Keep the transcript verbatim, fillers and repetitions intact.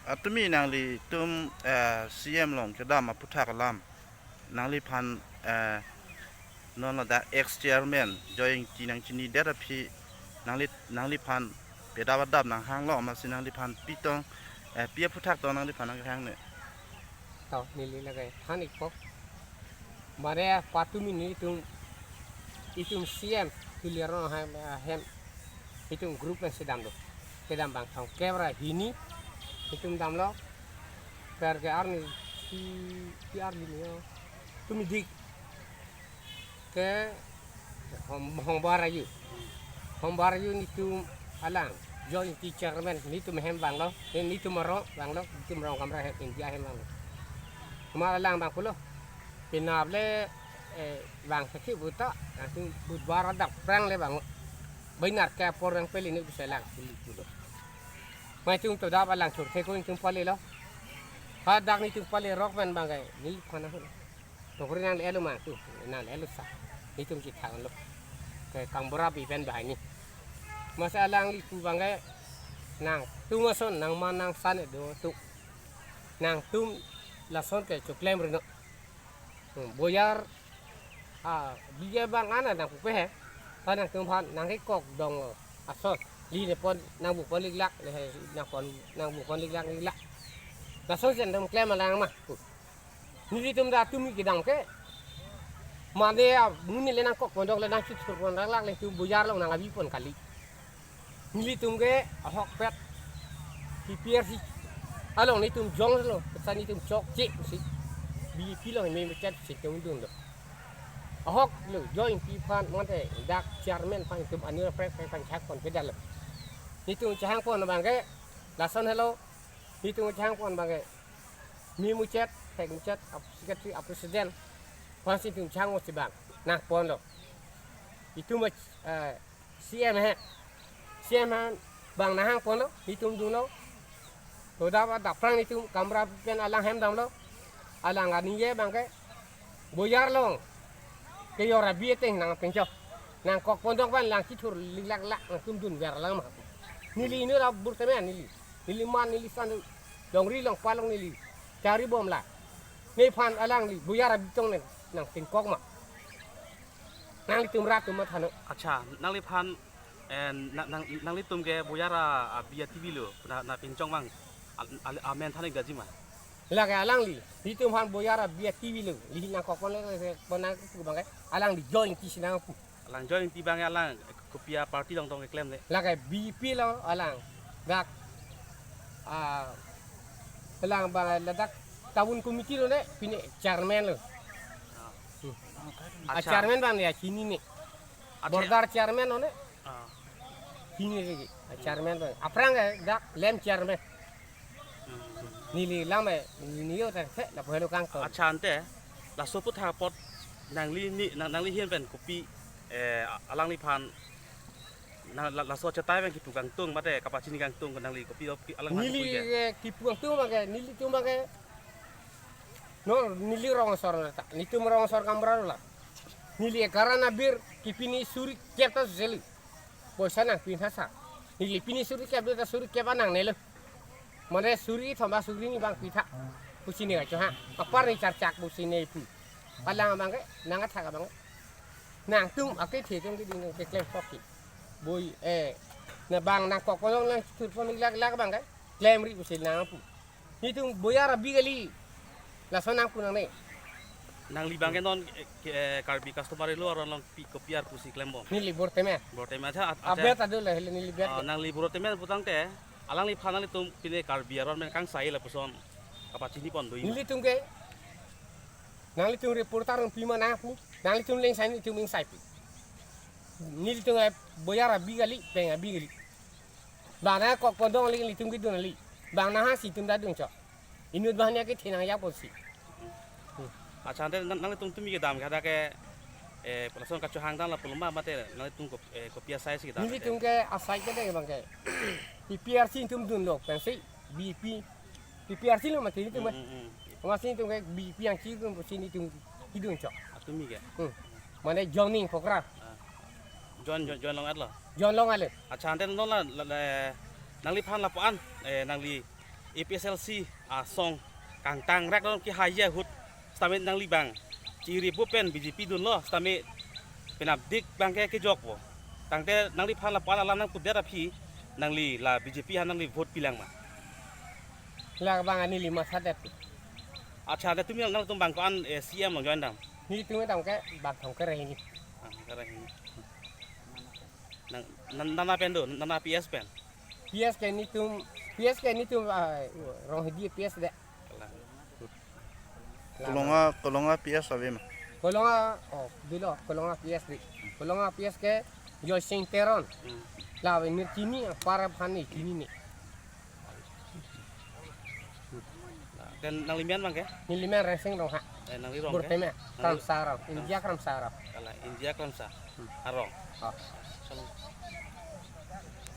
Atumi nanglitum, eh, C M along kedam aphuthak alam, nangliphan, eh, non ladak ex chairman Joy Engti nangchinidet aphi, nangli, nangliphan pedap adap nanghanglo, amatsi nangliphan pi tong, eh, pi aphuthak tong nangliphan nanghang ne? To, neli lake than ikpo. Mane patumi nelitum, itum C M Tuliram ahem, ahem, itum group nangchedamlo. Kedam bang thang kebra hini itum damlo. Per ke arni si, si arni ni yo. Tumi dik ke hong, hong bar ayu. Hong bar ayu nelitum alang Joy Engti chairman, nelitum hem banglo, nelitum rong banglo, nelitum rong kamra hem, India hem banglo. Kemar alang bang pulo. Pinap le, eh, bang sakhi buta, nanglitum Budbar adap prang le bang. Bainar ke apor nangpeli ni bisa lang puli pulo. Mai tung to dap alang churthe ko nelitum palilo. Hadak nelitum pali rok pen bang kai, neliphan ahun. Tokri nangle-etlo ma tu, nangle-etlo sa. Nelitum chethanglo. Ke Kangbura bi pen banghini. Masa alangli pu bang ke nangtum ason nangman nangsan do tu. Nangtum lason ke choklem rino. Hmm, boyar, ah, biya bang ana nangpupe he. Ta nangtumphan nangkekok dong ason. Li nepon nangbupon liklak, le he, nangpon, nangbupon liklak, liklak. Lason si nangtum klem alang ma. Nelitum ta tumi kedam ke. Mane a, muni le nangkok pondok le nangchithurpon laklak le tu boyar along nangabipon kali. Nelitum ke ahokpet P P R C along nelitum jonglo, pesan nelitum chokche si. B J P along me mechat si te undun do. Ahok lo, Joy Engti aphan mate dak chairman aphan nelitum anir prek prek aphan chak pon pedal lo. Nelitum chahang pon bang ke, lason helo, nelitum chahang pon bang ke. Mi muchet, hek muchet, ap-, secretary, ap president. Aphansi nelitum chang mo si bang. Nangponlo. Itum, eh, C M he. C M han bang nanghang ponlo, nelitum dunlo. To dap adap prang nelitum kamra pen alang hem damlo. Alang aningje bang ke. Boyar along kejor abi ateng nangpinchok. Nangkok pondok pen lang chithur liklak lak nangtum dunver lang ma. Neli inut abur temen neli. Neli man neli san dongri along palong neli. Chari bom la. Nephan alangli boyar abi tong ne nangpingkok ma. Nanglitum rat atum matha non. Accha, nangliphan, eh, nang, nang, nanglitum ke boyar a, abi ativi lo, na, nangpinchong bang, al, al, amen than-ik daji ma? Lake alangli, nelitum aphan boyar abi ativi lo, li nangkok pon le, pon nangpu bang ke, alangli Joy Engti si nangpu. Alang Joy Engti bang ke alang, kopi a party along tong keklem le? Lake B J P along alang, dak, ah, alang bang ladak town committee lo ne, pine chairman lo. Ah. Hmm. Ah, accha. Chairman bang ne, achini ne. Accha. Border chairman lo ne. Ah. Chini lagi. Ah, chairman bang. Aphrang ke dak lem chairman. Hmm. Neli lam eh, neli yo ta, he, lapu helo kangton. Accha, ante, laso aphuthak apot, nangli ni, nang, nangli ahin pen kopi, eh, alangliphan, nang, la, laso achetai pen kipu kangtung, mate kapachini kangtung, nangli kopi, kopi alang neli, pui ke? Eh, kipu kangtung bang ke, nelitum bang ke. No, neli rong asor ta, nelitum rong asor kamra lo la. Neli ekaran abir, kipini suri kep ta seli. Poisa nangpi tha sa. Neli pini suri kep do ta suri kep anang ne lo. Mane suri thom ba suri ni bang pi tha. Pusi ne kachohang. Apar ni charchak pusi ne pu. Alang bang ke, nang athak bang ke. Nangtum akethe atum keding nangkeklem kok ke. Boi, eh, na bang nangkok kolong nangthurpon liklak lak bang ke. Klemri pusi nangpu. Nelitum boyar abi kali. Lason nangpu nangne. Nangli bang ke non, eh, ke, eh, Karbi customary law aron along pi, kopi ar pusi klembom? Neli bortemen. Bortemen, accha, at-, accha. Abet ado la hele neli bet. Ah, neli bortemen putangte, alangliphan nanglitum pine Karbi aron pen kangsai lapuson kapachini pon do-i ma? Nelitum ke, nanglitum reporter pi ma nangpu, nanglitum lengsai nelitum ingsai pi. Nelitum ke boyar abi kali, peng abi kali. Bang nangkok pondong le nelitum kedun kali. Bang nanghasi itum ta dunchok. Inut bang ne akethe nangjaponsi. Hmm. Accha, ante nang, nanglitum tumi kedam ke hadak ke, eh, lason kachohang dam lapu lo ma mate nanglitum kop-, eh, kopi asai si kedam ke? Nelitum ke asai ke dei bang ke. P P R C itum dunlo pensi B P, P P R C lo mati nelitum. Hmm, hmm, hmm. Masi itum ke B P yang chidun pusi nelitum kedunchok. Atumi ke? Hmm. Mane joining program. Ah. Join, join, join long-et lo? Join long-et lo. Accha, ante non la, la, la, nangliphan lapu-an, eh, nangli A P H L C asong kangtang rak dong kehai ahut sitame nangli abang chiri bu pen B J P dunlo sitame penapdik abangke kejokpo. Tangte nangliphan lapu-an alam nangputdet aphi nangli la B J P aphan nangli vote pilang ma? La abang ani lima sadet. Accha, de tumi nangtum abang ko-an, eh, C M along join dam? Nelitum dam ke bang thong kere hini. Ah, kere hini. Nang, nan, nana pen do, nana P S pen? P S ke nelitum, P S ke nelitum, ah, Ronghidi P S de. Kalang. Kolonga, Kolonga P S ave ma? Kolonga, oh, dilo, Kolonga P S di. Kolonga P S ke Joysing Teron. Hmm. La ave nir chini, para phani chini ni. Ken nangli men abangke? Neli men Rengsing Ronghang. Eh, nangli rong ke? Burteme, nangli Kramsa arong, India Kramsa arong. Kalang, India Kramsa. Hmm. Arong. Oh. Salam.